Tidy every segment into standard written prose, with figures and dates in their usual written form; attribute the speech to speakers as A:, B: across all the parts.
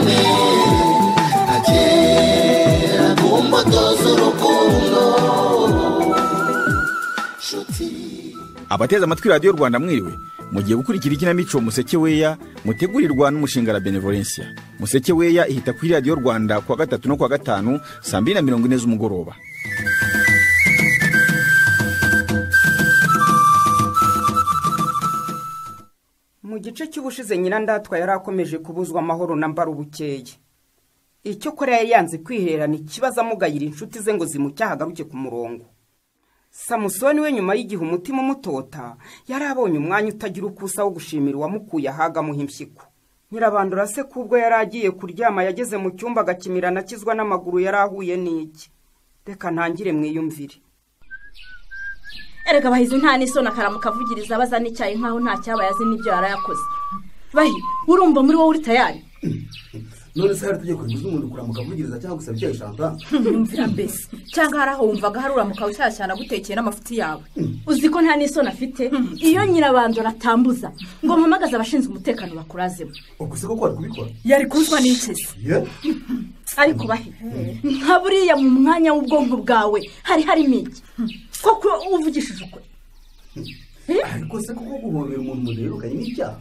A: amahame agera ku mbuto z'urukundo.
B: Abateze amatwi Radiyo Rwanda mwiriwe, mugiye gukurikira ikinamico Museke Weya mutegurirwa n'umushinga La Benevolencia. Museke Weya ihita kuri Radiyo Rwanda kuwa gatatu no kuwa gatanu saa 2:40 z'umugoroba.
C: Mu gice cy'ubushize Nyirandatwa yari akomeje kubuzwa amahoro na Mbarubukeye. Icyo kora yari yanze kwihererana ikibazo amugayira inshuti ze ngo zimucyaha agaruke ku murongo. Samusoni we nyuma y'igihe umutima umutota yari abonye umwanya utagira ukusa wo gushimira uwamukuye ahaga amuha impyiko. Nyirabandora se kubwo yari agiye kuryama yageze mu cyumba agakimirana akizwa n'amaguru yari ahuye n'iki. Reka ntangire mwiyumvire.
D: Erega Bahizi nta n'isoni akaramuka avugiriza abaza n'icyayi nkaho nta cyabaye azi n'ibyo yarayakoze. Bahi, urumva muri wowe uri tayari?
E: None se hari itegeko ribuza umuntu kuramuka avugiriza cyangwa gusaba icyayi Chantal?
F: Yumvira mbese cyangwa hari aho wumvaga hari uramuka ushyashyana agutekeye n'amafuti yawe.
D: Uzi ko nta n'isoni afite? Iyo Nyirabandora atambuza ngo mpamagaze abashinzwe umutekano bakurazemo.
E: Ubwo se koko wari kubikora?
F: Yari kuzwa n'iki se?
D: Ariko Bahi, nka buriya mu mwanya w'ubwonko bwawe hari harimo iki? Koko uvugishije ukuri?
E: Ariko se koko guhobera umuntu mudaherukanye n'icyaha?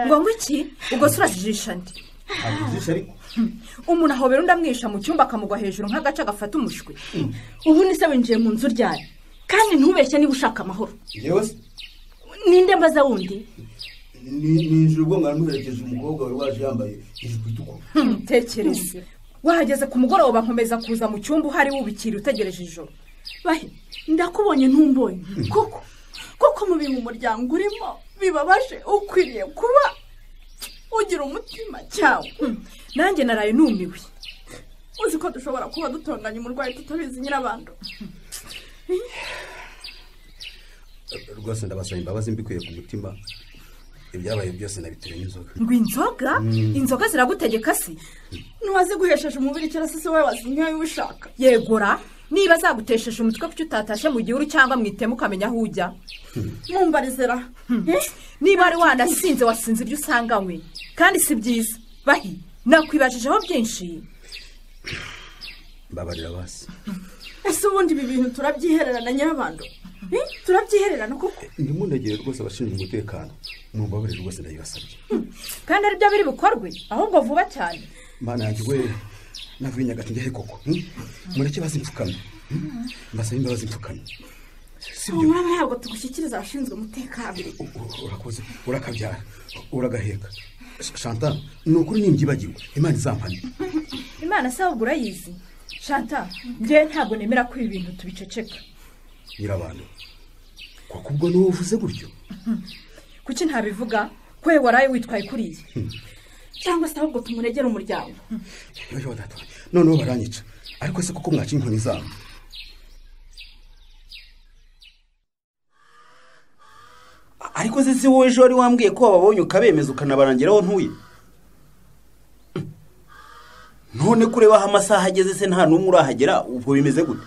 F: Ngo iki? Ubwo se urajijisha nde? Umuntu ahobera undi amwisha mu cyumba akamugwa hejuru nk'agace gafata umushwi.
D: Ubu ni se winjiye mu nzu ryari? Kandi ntubeshye niba ushaka amahoro.
E: Yewe se?
D: Ninde mbaza wundi?
E: Ninjira ubwo mwaramuherekeje umukobwa wari waje yambaye ijipo itukura.
F: Tekereza wahageze ku mugoroba nkomeza kuza mu cyumba uhari wubikira utegereje ijoro.
D: Bahi, ndakubonye ntumbonye. Koko mu bintu umuryango urimo bibabaje ukwiriye kuba ugira umutima cyawe.
F: Nanjye naraye numiwe.
D: Uzi ko dushobora kuba dutonganya umurwayi tutabizi Nyirabando.
E: Rwose ndabasaba imbabazi mbikuye ku mutima. Ibyabaye byose nabitewe n'inzoga.
F: Ngo inzoga? Inzoga ziragutegeka se?
D: Ntiwaziguhesheje umubiri cyangwa se wowe wazinyoye ubishaka?
F: Yegora, niba zagutesheje umutwe kuki utatashe mu gihuru cyangwa mu iteme ukamenya aho ujya?
D: Mumbarizera.
F: Niba ari wanasinze wasinze ibyo usanganywe kandi si byiza. Bahi, nakwibajijeho byinshi.
E: Mbabarira basi.
D: Ese ubundi ibi bintu turabyihererana Nyirabando? Turabyihererana koko?
E: Ntimunegere rwose abashinzwe umutekano, mumbabarire rwose ndabibasabye.
F: Kandi aribyo biri bukorwe ahubwo vuba cyane.
E: Mana yanjye we, navuye Nyagati njyahe koko? Mureke bazimfukame. Mbasaba imbabazi mfukamye.
D: Sibyo? Ntabwo tugushyikiriza abashinzwe umutekano.
E: Urakoze, urakabyara, uragaheka. Chantal, ni ukuri nimbyibagirwa, Imana izampane.
F: Imana se ahubwo urayizi? Chantal, njye ntabwo nemera ko ibi bintu tubiceceka.
E: Nyirabando, koko ubwo niwe uvuze gutyo?
F: Kuki ntabivuga? Kwe waraye witwaye kuriya.
D: Cyangwa se ahubwo tumuregera umuryango.
E: Noneho baranyica. Ariko se koko mwaca inkoni zabo?
G: Ariko se si wowe ejo wari wambwiye ko wababonye ukabemeza ukanabarangiraho ntuye? None kureba aho amasaha ageze se nta n'umwe urahagera, ubwo bimeze gute?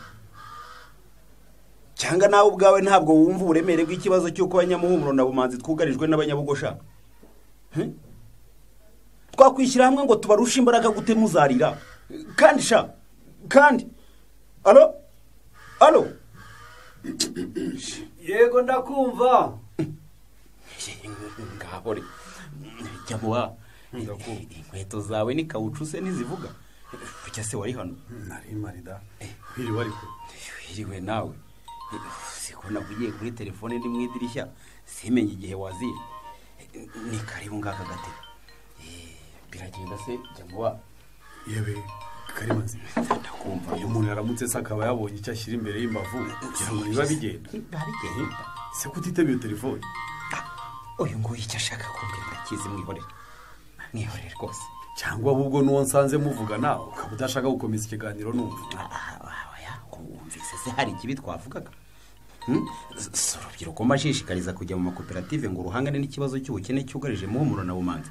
G: Cyangwa nawe ubwawe ntabwo wumva uburemere bw'ikibazo cy'uko abanyamuhumuro na Bumanzi twugarijwe n'abanyabugosha? Twakwishyira hamwe ngo tubarushe imbaraga gute muzarira? Kandi sha, kandi alo alo.
H: Yego ndakumva.
G: Ngahore jyamuha inkweto zawe ni kawucu se nizivuga? Kuki se wari hano?
H: Nari marida. Wiriwe ariko?
G: Wiriwe nawe. Siko navugiye kuri telefone ndi mu idirishya simenye igihe waziye. Ni karibu ngaka gatebe. Biragenda se jyamuha?
H: Yewe Karimanzi, ndakumva. Iyo umuntu yaramutse se akaba yabonye icyo ashyira imbere y'imbavu kugira ngo biba bigenda.
G: Bigenda.
H: Se kutitaba iyo telefone?
G: Uyu nguyu icyo ashaka kumbwira ndakizi, mwihorere. Mwihorere rwose.
H: Cyangwa ahubwo n'uwo nsanze muvugana ukaba udashaka gukomeza ikiganiro numva.
G: Oya, wumvise se hari ikibi twavugaga? Si urubyiruko mbashishikariza kujya mu makoperative ngo ruhangane n'ikibazo cy'ubukene cyugarije Muhumuro na Bumanzi.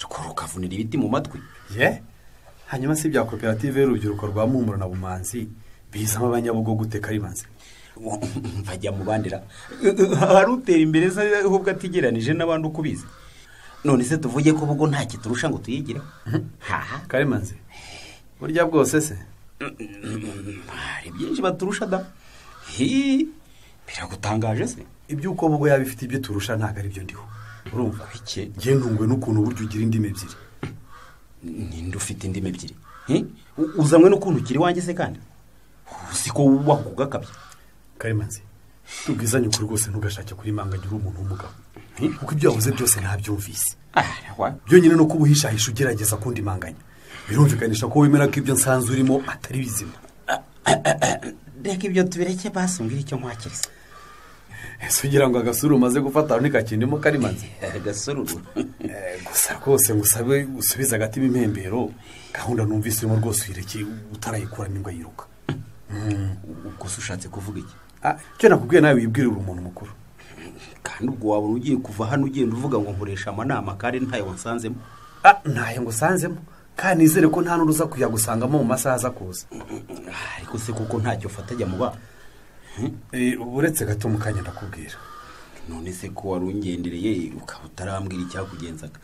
G: Rukavunira ibiti mu matwi.
H: Ye? Hanyuma si ibya koperative y'urubyiruko rwa Muhumuro na Bumanzi bizamo abanyabugo gute Karimanzi?
G: Bajya mu bandira. Hari utera imbere se ahubwo atigeranije n'abandi uko ubizi. None se tuvuge ko bugo nta kiturusha ngo tuyigireho? Haha
H: Karimanzi, burya bwose se
G: hari byinshi baturusha da. Hi, biragutangaje se?
H: Ibyuko bugo yabifite ibyo turusha ntago ari byo ndiho. Urumva
G: iki?
H: Ngiye ntungwe n'ukuntu buryo ugira indimi ebyiri.
G: Ninde ufite indimi ebyiri? Uzamwe n'ukuntu ukiri wanjye se kandi? Usiko wubaka.
H: Karimanzi, tubwizanye ukuri rwose ntugashake kuri manga gira umuntu w'umugabo. Kuko ibyo wavuze byose ntabyumvise. Byonyine no kubuhishahisha ugerageza kundi manganya. Birumvikanisha ko wemera ko ibyo nsanzwe urimo atari bizima.
G: Reka ibyo tubireke basi umbwire icyo nkwakiriza.
H: Ese ugira ngo agasuru umaze gufata ntikakindimo Karimanzi?
G: Agasururu.
H: Gusa rwose ngusabe usubize agati impembero, gahunda numvise urimo rwose uyireke utarayikuramo ingwa yiruka.
G: Ubwo se ushatse kuvuga iki?
H: Icyo nakubwiye nawe wibwirira umuntu mukuru.
G: Kandi ubwo wabona ugiye kuva hano ugenda uvuga ngo nkoresha amanama kandi ntayo wansanzemo.
H: Ntayo ngusanzemo. Kandi nizere ko nta n'uruza kuyagusangamo mu masaha aza kuza.
G: Ariko se kuko ntacyo ufatajya mu ba.
H: Uretse gato mu kanya ndakubwira.
G: None se ko wari ungendereye ukaba utarambwira icyakugenzaga?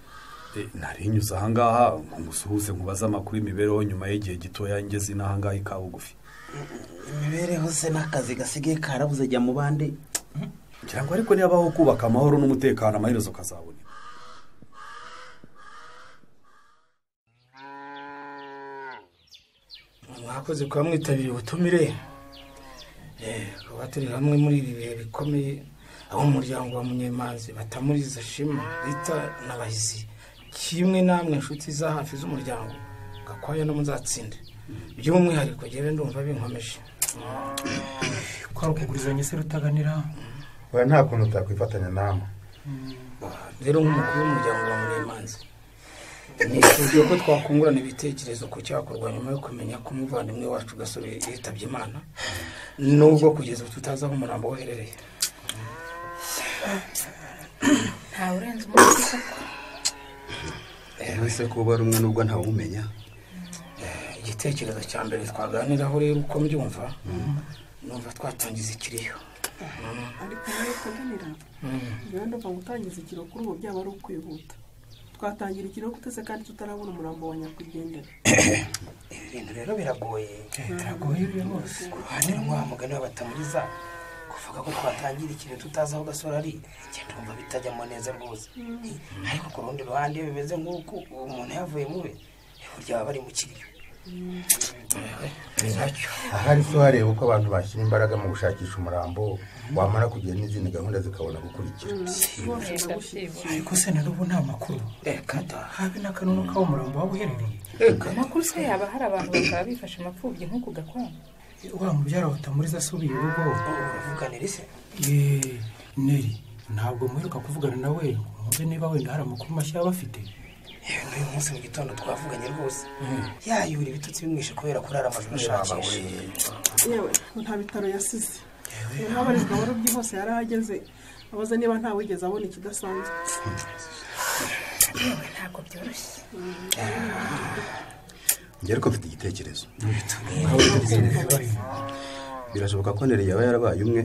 H: Narinyuze aha ngaha ngo ngusuhuze nkubaze amakuru y'imibereho nyuma y'igihe gitoya ngeze inaha ngaha ikabugufi.
G: Imibereho se n'akazi gasigaye karabuze jya mu bande.
H: Ngira ngo ariko nibaho kubaka amahoro n'umutekano amaherezo kazaboneka.
I: Mwakoze kuba mwitabiriye ubutumire, kuba turi hamwe muri ibi bihe bikomeye, aho umuryango wa Munyemanzi Batamuriza Shema Rita na Bahizi kimwe namwe inshuti za hafi z'umuryango Gakwaya no Muzatsinda, by'umwihariko jyewe ndumva binkomeje.
J: Ko ari ukugurizanya se Rutaganira?
K: Oya, nta kuntu utakwifatanya namwe.
I: Rero nk'umukuru w'umuryango wa Munyemanzi nifuje ko twakungurana ibitekerezo ku cyakorwa nyuma yo kumenya ko umuvandimwe wacu Gasore yitabye Imana, nubwo kugeza ubu tutazi aho umurambo we uherereye.
F: Ntawe urenze umunsi koko.
E: Ese kuba ari umwe nubwo ntawumenya.
I: Igitekerezo cya mbere twaganiraho rero uko mbyumva, numva twatangiza ikiriyo.
L: Ariko nawe Rutaganira, njyewe ndumva gutangiza ikiriyo kuri ubu byaba ari ukwihuta. Twatangira ikiriyo gutese kandi tutarabona umurambo wa nyakwigendera.
I: Ibi bintu rero biragoye.
J: Biragoye rwose.
I: Ku ruhande rwa mugani w'Abatamuriza, kuvuga ko twatangira ikiriyo tutazi aho Gasore ari, njye ndumva bitajyamo neza rwose. Ariko ku rundi ruhande iyo bimeze nk'uko umuntu yavuye mube, burya baba bari mu kiriyo.
K: Ahari se wareba uko abantu bashyira imbaraga mu gushakisha umurambo, wamara kugira n'izindi gahunda zikabona gukurikira.
J: Ariko se na n'ubu nta makuru.
I: Reka da.
J: Habe n'akanunu k'aho umurambo waba uherereye.
M: Amakuru se yaba hari abantu bakaba bifashe amapfubyi nk'uku Gakwaya?
J: Wa mubyara wa Batamuriza asubiye urugo.
I: Uravuganira se?
J: Neri, ntabwo muheruka kuvugana nawe ngo mwumve niba wenda hari amakuru mashya yaba afite.
I: N'uyu munsi mu gitondo twavuganye rwose, yayura ibitutsi bimwishe kubera kurara amajoro ashakisha.
L: Yewe, nta bitaro yasize. Ntabarizwa abarobyi hose yarahageze, abaza niba nta wigeze abona ikidasanzwe.
M: Yewe, ntabwo byoroshye.
E: Njye ariko mfite igitekerezo. Birashoboka ko Neri yaba yarabaye umwe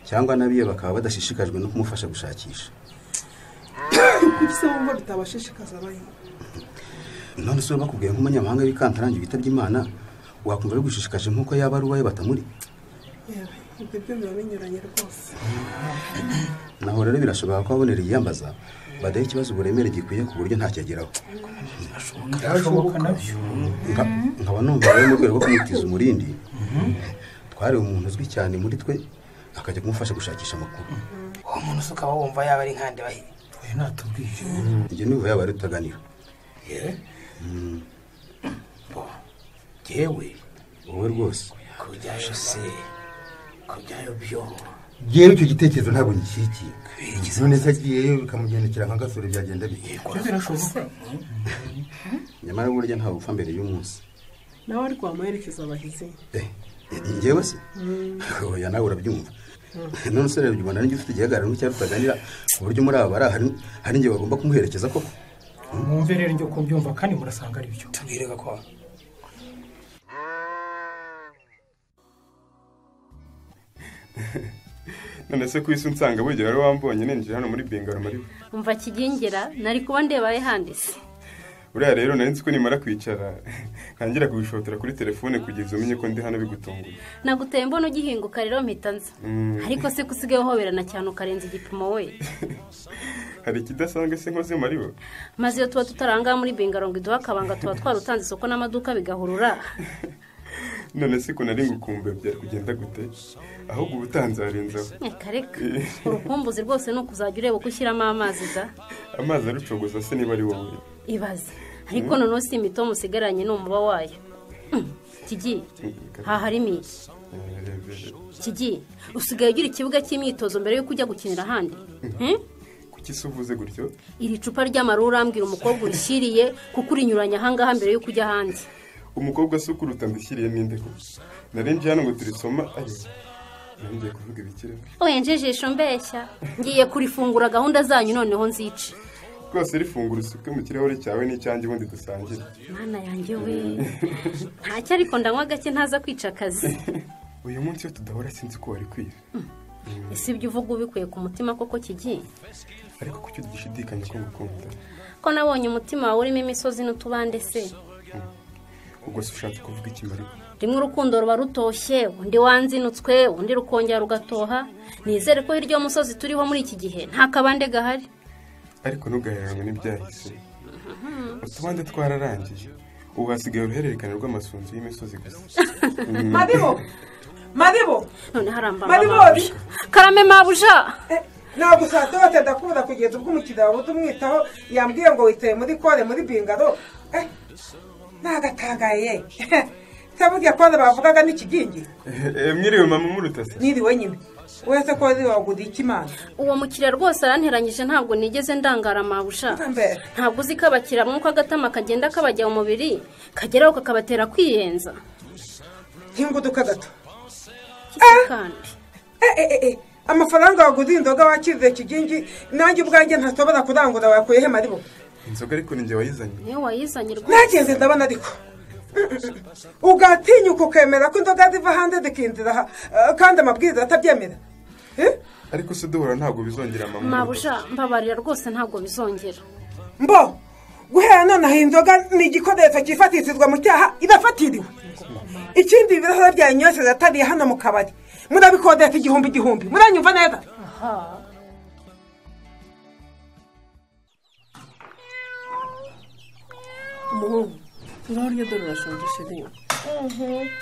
E: cyangwa n'abiye bakaba badashishikajwe no kumufasha gushakisha.
L: Kuki se wumva bitabashishikaza abaye?
E: None se bakubwiye nk'umunyamahanga w'ikantarange witabye Imana, wakumva bigushishikaje nk'uko yaba ari uwawe Batamuri?
L: Yewe, ibyo byo biba binyuranye rwose.
E: Naho rero birashoboka ko abonera yiyambaza badaha ikibazo uburemere gikwiye ku buryo ntacyageraho.
J: Birashoboka nabyo.
E: Nkaba numva rero mu rwego rwo kumutiza umurindi, twareba umuntu uzwi cyane muri twe akajya kumufasha gushakisha amakuru.
I: Uwo muntu se ukaba wumva yaba ari nkande bahe?
J: Oya, natubwire.
E: Njye numva yaba ari Rutaganira.
I: Jewe
E: wowe rwose
I: kujyayo se, kujyayo byo.
K: Yewe icyo gitekerezo ntabwo ngishyigikiye. None se agiyeyo bikamugendekera nka Gasore byagenda bite?
J: Birashoboka.
E: Nyamara burya ntawe upfa mbere y'umunsi.
L: Nawe ariko wamuherekeza Abahizi.
E: Njyewe se? Oya, nawe urabyumva. None se rero ubona n'icyo ufite igihagararo nk'icya Rutaganira ku buryo muri aba bari hari njye bagomba kumuherekeza koko?
J: Mwumve rero njye uko mbyumva kandi murasanga ari byo.
I: Tubwire Gakwaya.
N: None se ku isi unsanga bugira wari wambonye ninjira hano muri bingaro muri Umva kigingira nari kuba ndebaye handise.
O: Uriya rero nari nzi ko nimara kwicara ntangira kubishotora kuri telefone kugeza umenye ko ndi hano bigutunguye.
N: Naguteye mbona ugihinguka rero mpita nza. Ariko se kusigaye uhoberana cyane ukarenza igipimo we.
O: Hari ikidasanzwe se nkoze Maribo?
N: Maze iyo tuba tutaranga muri Bingarongo iduha akabanga tuba twarutanze isoko n'amaduka bigahurura.
O: None se ko nari ngukumbe byari kugenda gute? Ahubwo ubutanze harenzaho.
N: Reka reka. Urukumbuzi rwose ni ukuzajya ureba uko ushyiramo amazi da.
O: Amazi arucogoza se niba ari wowe.
N: Ibaze. Ariko noneho si imitomo usigaranye ni umuba wayo. Kigi, ha harimo iki? Kigi, usigaye ugira ikibuga cy'imyitozo mbere yuko ujya gukinira ahandi.
O: Kuki se uvuze gutyo?
N: Iri cupa ry'amarura urambwira umukobwa urishyiriye kuko urinyuranya ahangaha mbere yuko ujya ahandi.
O: Umukobwa se ukuruta ndishyiriye ninde ko? Nari nje hano ngo turisoma ari. Ngiye kuvuga ibikire.
N: Oya njejesho mbeshya. Ngiye kurifungura gahunda zanyu noneho nzice.
O: Rwose rifungura usuke mu kirahure cyawe n'icyanjye ubundi dusangire.
N: Mana yanjye we. Ntacyo ariko ndanywa gake ntaza kwica akazi.
O: Uyu munsi iyo tudahora sinzi ko wari kwira.
N: Ese ibyo uvuga ubikuye ku mutima koko Kigi?
O: Ariko kuki ugishidikanya ko ngukunda?
N: Ko nabonye umutima wawe urimo imisozi n'utubande se.
O: Ubwo se ushatse kuvuga iki Maribo?
N: Rimwe urukundo ruba rutoshye, undi wanzinutswe, undi rukongera rugatoha. Nizere ko hirya y'umusozi turiho muri iki gihe nta kabande gahari.
O: Ariko ntugaheranwe n'ibyahise. Utubande twararangiye. Ubu hasigaye uruhererekane rw'amasunzu y'imisozi gusa.
P: Maribo! Maribo!
N: None haramba.
P: Maribo!
N: Karame mabuja!
P: Ntabwo usatote ndakubura kugeza ubwo umukiriya wawe utumwitaho yambwiye ngo witaye muri kore muri bingaro. Nagatangaye. Saburya kore bavugaga n'ikigingi.
O: Mwiriwe mama murutase.
P: Niriwe nyine. Wese ko ari wagura iki mana?
N: Uwo mukiriya rwose aranteranyije ntabwo nigeze ndangara mabusha. Ntabwo uzi ko abakiriya mwuko agatama kagenda kabajya mu mubiri kageraho kakabatera kwiyenza.
P: Hinguduka gato.
N: Kandi.
P: Amafaranga waguze inzoga wakiriye kigingi nanjye ubwanjye ntasobora kurangura wakuye he Maribo?
O: Inzoga ariko ninjye wayizanye.
N: Niwe wayizanye rwose.
P: Nagenze ndabona ariko. Ugatinyuka ukemera ko inzoga ziva hanze zikinjira aha kandi amabwiriza atabyemera.
O: Ariko se duhora ntabwo bizongera mama.
N: Mabusha mbabarira rwose ntabwo bizongera.
P: Mbo guhera nonaha inzoga ni igikoresho cyifatishirizwa mu cyaha irafatiriwe. Ikindi ibirahuri bya nyose zatariye hano mu kabari murabikodesha 1000 muranyumva neza?
L: Umuhungu urarya dore urashonje sheri.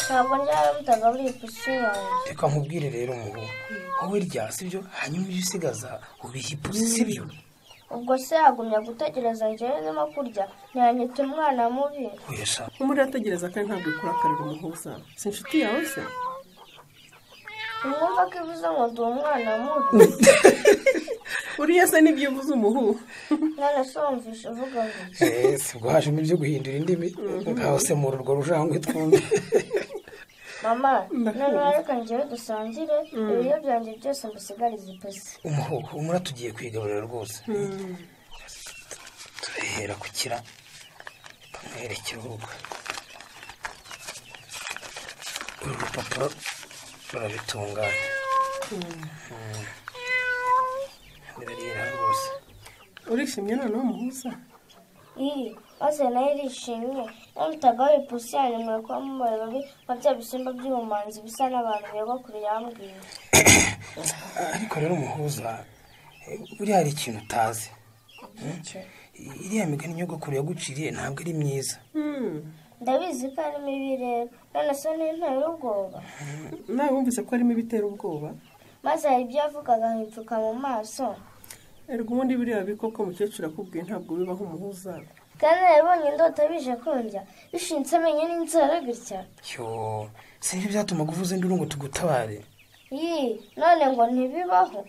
Q: Ntabwo njyana mutagaburiye ipusi yanjye.
I: Reka nkubwire rero umuhungu, wowe rya sibyo, hanyuma ibyo usigaza ubiha ipusi sibyo.
Q: Ubwo se yagumya gutegereza njyewe ndimo kurya ntiyanyita umwana mubi.
L: Umuri ategereza kandi ntabwo ikurakarira umuhuza. Si inshuti yawe se?
Q: Umwumva ko ivuze ngo ndi umwana mubi.
L: Uriya se nibyo uvuze umuhu.
Q: None se wumvishe uvuga ngo
I: si ubwo hajemo ibyo guhindura indimi ngaho se muri urwo rujangwe twumve.
Q: Mama, noneho reka njyewe dusangire ibiryo byanjye byose mbisigarize ipusi.
I: Umuhu umura tugiye kwigaburira rwose. Turahera kukira kamwerekera urugo. Uru rupapuro rurabitunganya. Birarira rwose.
L: Urishimye noneho umuhuza?
Q: Maze nayo irishimye. Namutagaho ipusi yanjye murekuba mubaye babi nka bya bisimba by'ubumanzi bisa n'abantu nyogokuru yambwiye.
I: Ariko rero umuhuza, buriya hari ikintu utazi. Iriya migani nyogokuru yaguciriye ntabwo ari myiza.
Q: Ndabizi ko ari mibi rero, none se ntintera ubwoba.
L: Nawe wumvise ko harimo ibitera ubwoba?
Q: Maze hari ibyo yavugaga nkipfuka mu maso.
L: Erega ubundi biriya bikoko mukecuru akubwiye ntabwo bibaho umuhuza.
Q: Kandi yabonye indota bije kundya bishinze amenyo n'inzara gutya.
I: Yo, sinibyo byatumaga uvuza induru ngo tugutabare.
Q: Yi, none ngo ntibibaho.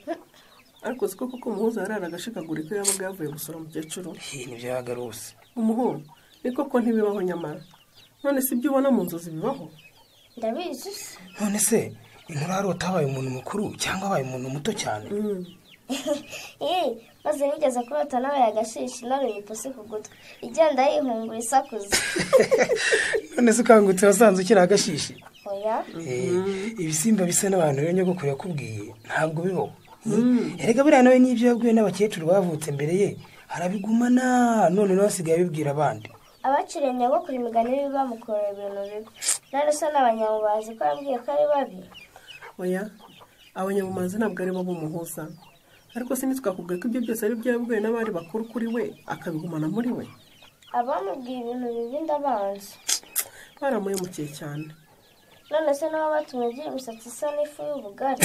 L: Ariko siko koko umuhuza yarara agashikagurika iyo yabaga yavuye gusura mukecuru.
I: Nibyo yabaga rwose.
L: Umuhungu, ni koko ntibibaho nyamara. None si ibyo ubona mu nzozi bibaho?
Q: Ndabizi se.
I: None se inkuru harota habaye umuntu mukuru cyangwa habaye umuntu muto cyane?
Q: Maze nigeze kurota nawe agashishi naruye ipusi ku gutwi igenda yihungura isakuza.
I: None se ukangutse wasanze ukiri agashishi?
Q: Oya.
I: Ibisimba bisa n'abantu rero nyogokuru yakubwiye ntabwo bibaho. Erega buriya nawe n'ibyo yabwiwe n'abakecuru bavutse mbere ye arabigumana, none nawe asigaye abibwira abandi.
Q: Abaciriye nyogokuru imigani bibi bamukorera ibintu bibi. None se n'abanyamubanzi ko yambwiye ko ari babi?
L: Oya, abanyabumanzi ntabwo ari bo b'umuhuza. Ariko se ntitwakubwiye ko ibyo byose ari byo yabwiwe n'abari bakuru kuri we akabigumana muri we?
Q: Abamubwiye ibintu bibi ndabanzi.
L: Baramuhemukiye cyane.
Q: None se nabo batumye agira imisatsi isa n'ifu y'ubugari.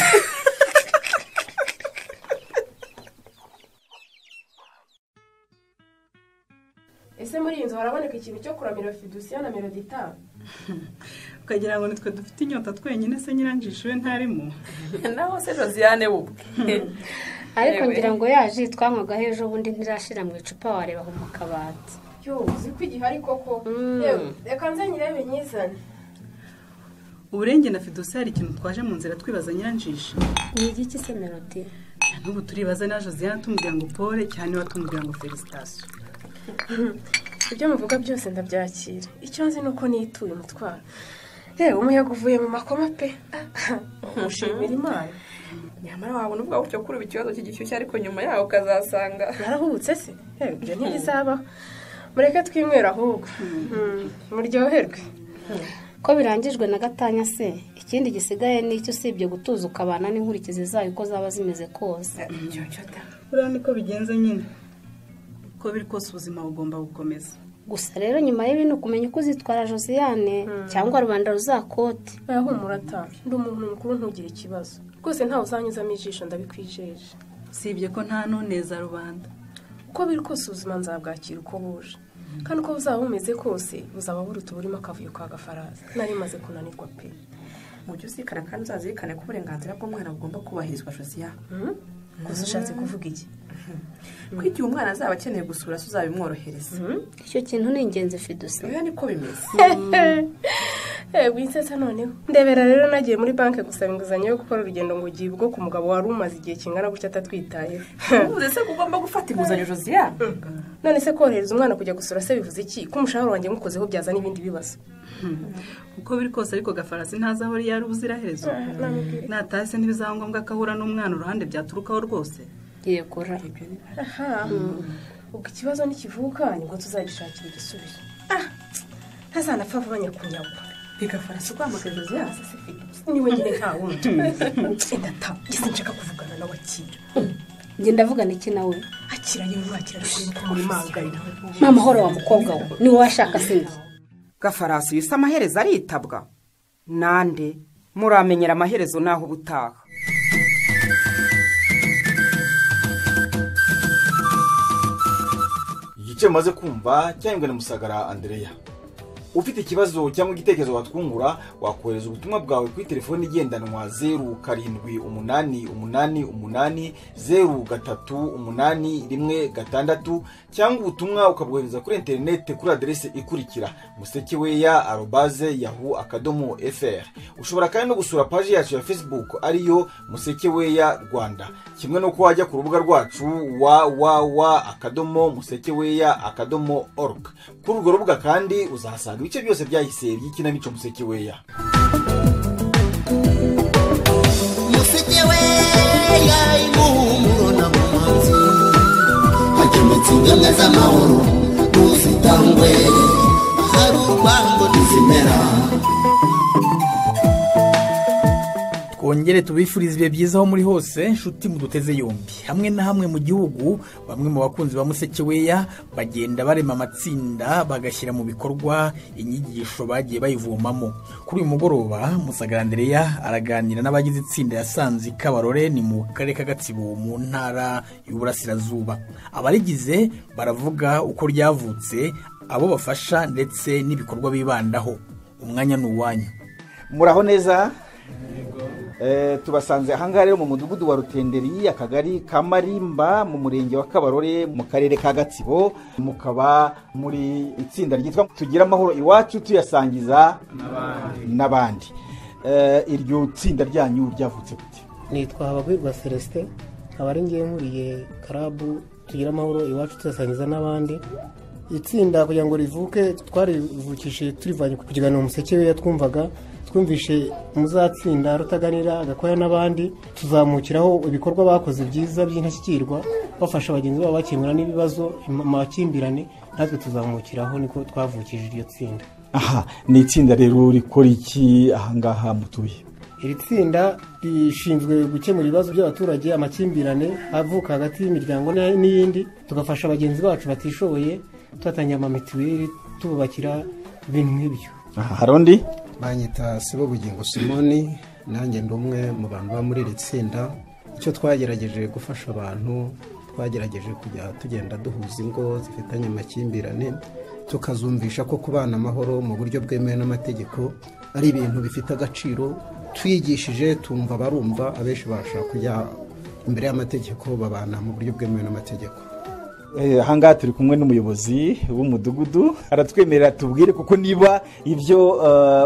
L: Ese muri iyi nzu haraboneka ikintu cyo kuramira Fidusiya na Melodita?
M: Ukagira ngo nitwe dufite inyota twenyine se Nyiranjisho we ntarimo?
R: Naho se Josiane ubwe.
N: Ariko ngira ngo yaje twanywagaho ejo bundi ntirashira mu icupa, wareba aho mu kabati.
L: Yo, uzi ko igihari koko. Yewe, reka nze nyirebe nyizane.
M: Uburenge na Fidusiya hari ikintu twaje mu nzira twibaza Nyiranjisho.
N: Ni igiki se Melody?
M: N'ubu turibaza na Josiane tumubwira ngo pole cyane watumubwira ngo felicitation.
L: Ibyo muvuga byose ndabyakira. Icyo nzi ni uko nituye umutwaro. Yewe, umuyaga uvuye mu makoma pe. Mushimira Imana.
R: Nyamara wabona ubwo gutyo kuri ubu ikibazo cy'igishyushyu, ariko nyuma yaho ukazasanga
L: narahubutse se. Yewe, ibyo ntibizabaho. Mureke twinywera ahubwo. Muryoherwe.
N: Ko birangijwe na gatanya se, ikindi gisigaye ni icyo usibye gutuza ukabana n'inkurikizi zayo uko zaba zimeze kose.
M: Buriya niko bigenze nyine. Uko biri kose ubuzima bugomba gukomeza.
N: Gusa rero nyuma y'ibi ni ukumenya uko uzitwara Josiane, cyangwa rubanda ruzakote.
L: Oya humura ta, ndi umuntu mukuru ntugire ikibazo. Rwose ntawe uzanyuzamo ijisho ndabikwijeje.
M: Usibye ko nta nuneza rubanda.
L: Uko biri kose ubuzima nzabwakira uko buje. Kandi uko buzaba bumeze kose buzaba buruta uburimo akavuyo ka Gafarasi. Nari maze kunanirwa pe.
R: Mu byo uzirikana kandi uzazirikane ko uburenganzira bw'umwana bugomba kubahirizwa Josiane.
L: Gusa ushatse kuvuga iki?
R: Ko igihe umwana azaba akeneye gusura se uzabimworohereza.
N: Icyo kintu ni ingenzi Fidusi.
R: Oya niko bimeze.
L: Winsetsa noneho. Ndebera rero nagiye muri banki gusaba inguzanyo yo gukora urugendo ngo ugiye ubwo ku mugabo wari umaze igihe kingana gutya atatwitayeho.
R: Uvuze se ko ugomba gufata inguzanyo Josiane?
L: None se korohereza umwana kujya gusura se bivuze iki? Ko umushahara wanjye ngukozeho byazana ibindi bibazo.
M: Uko biri kose ariko Gafarasi ntazi aho yari ubuziraherezo. Natase ntibizaba ngombwa ko ahura n'umwana uruhande byaturukaho rwose.
N: Yegura.
L: Aha. Ubwo ikibazo nikivuka nibwo tuzagishakira igisubizo. Ntazanapfa vuba nyakunyagwa.
R: Reka Farasi ukwamagara Josiane se Fidusi.
L: Ni wenyine nta wundi. Ndata, ngeze nshaka kuvugana nawe akira.
N: Njye ndavugana iki nawe?
L: Akira yewe wakira ariko muri mangaye.
N: Nta mahoro wa mukobwa we, ni wowe ashaka sinzi.
C: Gafarasi yusa amaherezo aritabwa. Nande muramenyera amaherezo naho ubutaha.
B: Igice maze kumva cyangwa na Musagara Andrea. Ufite ikibazo cyangwa igitekerezo watwungura, wakohereza ubutumwa bwawe kuri telefoni igendanwa 0788 803 816 cyangwa ubutumwa ukabwohereza kuri interineti kuri aderese ikurikira musekeweya@yahoo.fr. Ushobora kandi no gusura paji yacu ya Facebook ariyo Musekeweya Rwanda, kimwe no wajya ku rubuga rwacu www.musekeweya.org. Kuri urwo rubuga kandi uzahasanga ibice byose byahise by'ikinamico Musekeweya.
A: Musekeweya imuhumuro na mumanzi, hagemetse ingemwe z'amahoro ntuzitangwe, hari urwango ntizimera.
S: Twongere tubifurize ibihe byiza aho muri hose nshuti muduteze yombi. Hamwe na hamwe mu gihugu bamwe mu bakunzi ba Musekeweya bagenda barema amatsinda bagashyira mu bikorwa inyigisho bagiye bayivomamo. Kuri uyu mugoroba Musagara Andrea araganira n'abagize itsinda yasanze Kabarore ni mu karere ka Gatsibo mu ntara y'Uburasirazuba. Abarigize baravuga uko ryavutse, abo bafasha ndetse n'ibikorwa bibandaho. Umwanya ni uwanyu.
B: Muraho neza. Tubasanze ahangaha rero mu mudugudu wa Rutenderi, akagari ka Marimba, mu murenge wa Kabarore, mu karere ka Gatsibo. Mukaba muri itsinda ryitwa Tugira Amahoro Iwacu tuyasangiza n'abandi. Iryo tsinda ryanyu ryavutse gute?
T: Nitwa Habagwirwa Celestin, nkaba ari ngiye nkuriye karabu Tugira Amahoro Iwacu tuyasangiza n'abandi. Itsinda kugira ngo rivuke twarivukishije turivanye ku kiganiro Musekeweya twumvaga. Twumvishe Muzatsinda, Rutaganira, Gakwaya n'abandi, tuzamukiraho ibikorwa bakoze byiza by'indashyikirwa, bafasha bagenzi babo bakemura n'ibibazo, amakimbirane, natwe tuzamukiraho, niko twavukije iryo tsinda.
B: Aha ni itsinda rero rikora iki ahangaha mutuye?
T: Iri tsinda rishinzwe gukemura ibibazo by'abaturage, amakimbirane avuka hagati y'imiryango n'iyindi, tugafasha bagenzi bacu batishoboye, tubatangira amamituweli, tububakira ibintu nk'ibyo.
B: Aha hari undi?
U: Banyita Sibobugingo Simoni, nanjye ndi umwe mu bantu ba muri iri tsinda. Icyo twagerageje gufasha abantu, twagerageje kujya tugenda duhuza ingo zifitanye amakimbirane, tukazumvisha ko kubana amahoro mu buryo bwemewe n'amategeko ari ibintu bifite agaciro. Twigishije tumva barumva, abenshi barashaka kujya imbere y'amategeko babana mu buryo bwemewe n'amategeko.
B: Ahangaha turi kumwe n'umuyobozi w'umudugudu, aratwemerera tubwire kuko niba ibyo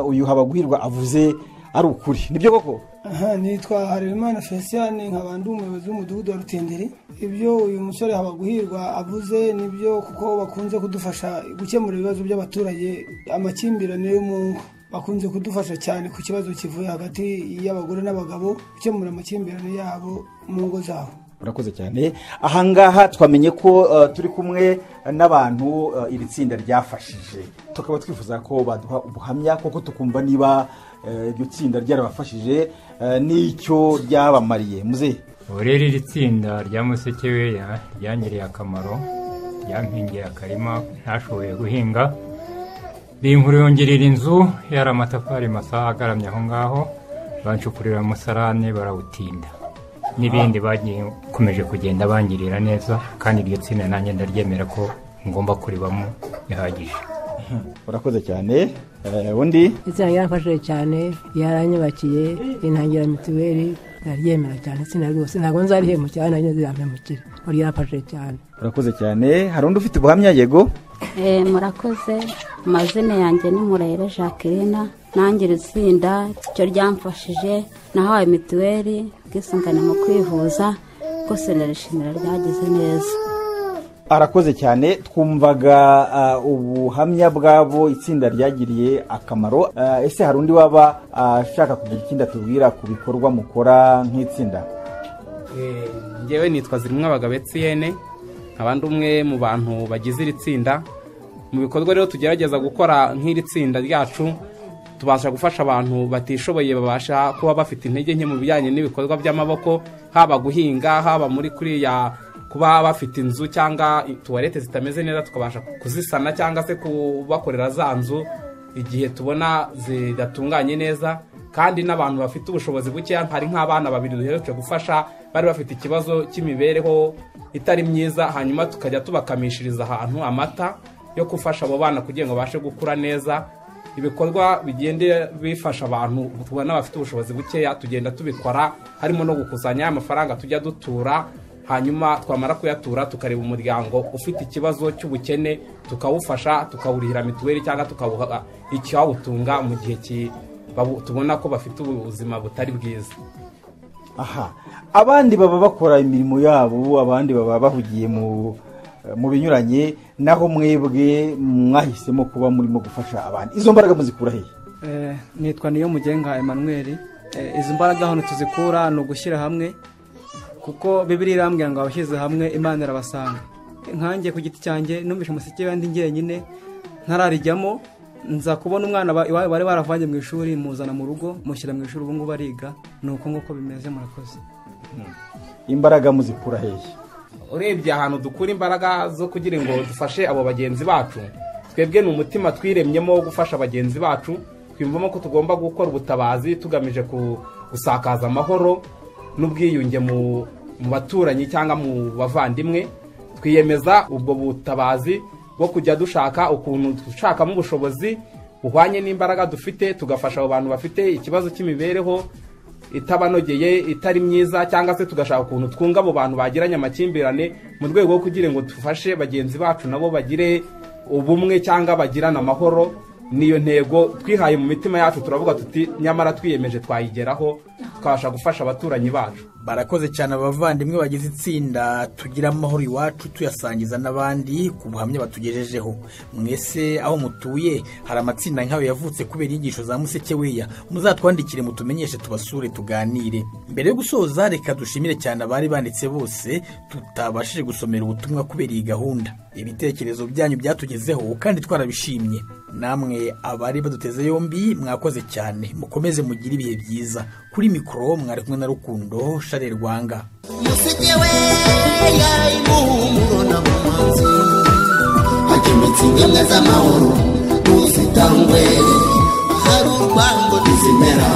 B: uyu Habaguhirwa avuze ari ukuri, nibyo koko?
I: Aha nitwa Harerimana Felicien, nkaba ndi umuyobozi w'umudugudu wa Rutenderi. Ibyo uyu musore Habaguhirwa avuze nibyo, kuko bakunze kudufasha gukemura ibibazo by'abaturage, amakimbirane yo mu ngo. Bakunze kudufasha cyane ku kibazo kivuye hagati y'abagore n'abagabo, gukemura amakimbirane yabo mu ngo zabo.
B: Urakoze cyane. Ahangaha twamenye ko turi kumwe n'abantu iri tsinda ryafashije, tukaba twifuza ko baduha ubuhamya kuko tukumva niba iryo tsinda ryarabafashije n'icyo ryabamariye. Muzehe,
V: ubu rero iri tsinda rya Musekeweya ryangiriye akamaro, ryampingiye akarima ntashoboye guhinga, rinkuriyongerera inzu yari amatafari masa agaramye aho ngaho, bancukurira umusarane barawutinda, n'ibindi bagiye komeje kugenda bangirira neza, kandi iryo tsinda nanjye ndaryemera ko ngomba kuribamo bihagije.
B: Urakoze cyane. Undi?
W: Itsinda ryarafashije cyane, yaranyubakiye, intangira mituweli, ndaryemera cyane itsinda rwose, ntabwo nzarihemukira nanjye zirampemukira, ryarafashije cyane.
B: Urakoze cyane. Hari undi ufite ubuhamya? Yego.
X: Murakoze. Amazina yanjye ni Murayire Jacqueline, nanjye iri tsinda icyo ryamfashije, nahawe mituweli, ubwisungane mu kwivuza, rwose ndarishimira ryagize neza.
B: Arakoze cyane. Twumvaga ubuhamya bwabo itsinda ryagiriye akamaro. Ese hari undi waba ashaka kugira ikindi atubwira ku bikorwa mukora nk'itsinda?
Y: Njyewe nitwa Zirimwabagabo Etienne, nkaba ndi umwe mu bantu bagize iri tsinda. Mu bikorwa rero tugerageza gukora nk'iri tsinda ryacu, tubasha gufasha abantu batishoboye, babasha kuba bafite intege nke mu bijyanye n'ibikorwa by'amaboko, haba guhinga, haba muri kuriya kuba bafite inzu cyangwa tuwarete zitameze neza tukabasha kuzisana cyangwa se kubakorera za nzu igihe tubona zidatunganye neza. Kandi n'abantu bafite ubushobozi bukeya, hari nk'abana babiri duherutse gufasha bari bafite ikibazo cy'imibereho itari myiza, hanyuma tukajya tubakamishiriza ahantu amata yo gufasha abo bana kugira ngo babashe gukura neza. Ibikorwa bigende bifasha abantu tubona bafite ubushobozi bukeya tugenda tubikora, harimo no gukusanya amafaranga tujya dutura, hanyuma twamara kuyatura tukareba umuryango ufite ikibazo cy'ubukene tukawufasha, tukawurihira mituweli cyangwa tukawuha icyawutunga mu gihe tubona ko bafite ubuzima butari bwiza.
B: Aha abandi baba bakora imirimo yabo, abandi baba bahugiye mu binyuranye, naho mwebwe mwahisemo kuba murimo gufasha abandi, izo mbaraga muzikura hehe?
Z: Nitwa niyo mugenga Emmanuel. Izo mbaraga hano tuzikura ni ugushyira hamwe, kuko Bibiliya irambwira ngo abashyize hamwe Imana irabasanga. Nkanjye ku giti cyanjye numvishe Musekeweya ndi njyenyine ntararijyamo, nza kubona umwana iwabo bari baravanye mu ishuri, muzana mu rugo, mushyira mu ishuri, ubu ngubu ariga. Ni uko nguko bimeze. Murakoze.
B: Imbaraga muzikura hehe?
Y: Urebye ahantu dukura imbaraga zo kugira ngo dufashe abo bagenzi bacu, twebwe ni umutima twiremyemo wo gufasha bagenzi bacu, twiyumvamo ko tugomba gukora ubutabazi tugamije gusakaza amahoro n'ubwiyunge mu baturanyi cyangwa mu bavandimwe. Twiyemeza ubwo butabazi bwo kujya dushaka ukuntu dushakamo ubushobozi buhwanye n'imbaraga dufite, tugafasha abo bantu bafite ikibazo cy'imibereho itabanogeye, itari myiza, cyangwa se tugashaka ukuntu twunga abo bantu bagiranye amakimbirane mu rwego rwo kugira ngo dufashe bagenzi bacu nabo bagire ubumwe cyangwa bagirane amahoro. Niyo ntego twihaye mu mitima yacu, turavuga tuti nyamara twiyemeje twayigeraho. Tukabasha gufasha abaturanyi bacu.
S: Barakoze cyane abavandimwe bagize itsinda Tugira Amahoro Iwacu Tuyasangiza n'Abandi ku buhamya batugejejeho. Mwese aho mutuye hari amatsinda nk'ayo yavutse kubera inyigisho za Musekeweya, muzatwandikire mutumenyeshe tubasure tuganire. Mbere yo gusoza, reka dushimire cyane abari banditse bose tutabashije gusomera ubutumwa kubera iyi gahunda. Ibitekerezo byanyu byatugezeho kandi twarabishimye. Namwe abari baduteze yombi mwakoze cyane, mukomeze mugire ibihe byiza. Kuri mikoro mwari kumwe na Rukundo Charles Rwanga.
A: Musekeweya imuhumuro na bumanzi, hagemetse ingemwe z'amahoro ntuzitangwe, hari urwango ntizimera.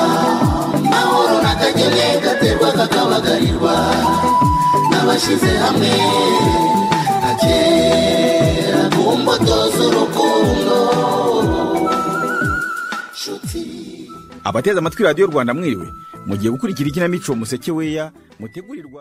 A: Amahoro n'akagemwe gaterwa kakabagarirwa n'abashyize hamwe akera ku mbuto z'urukundo.
B: Abateze amatwi Radiyo Rwanda mwiriwe, mugiye gukurikira ikinamico Musekeweya mutegurirwa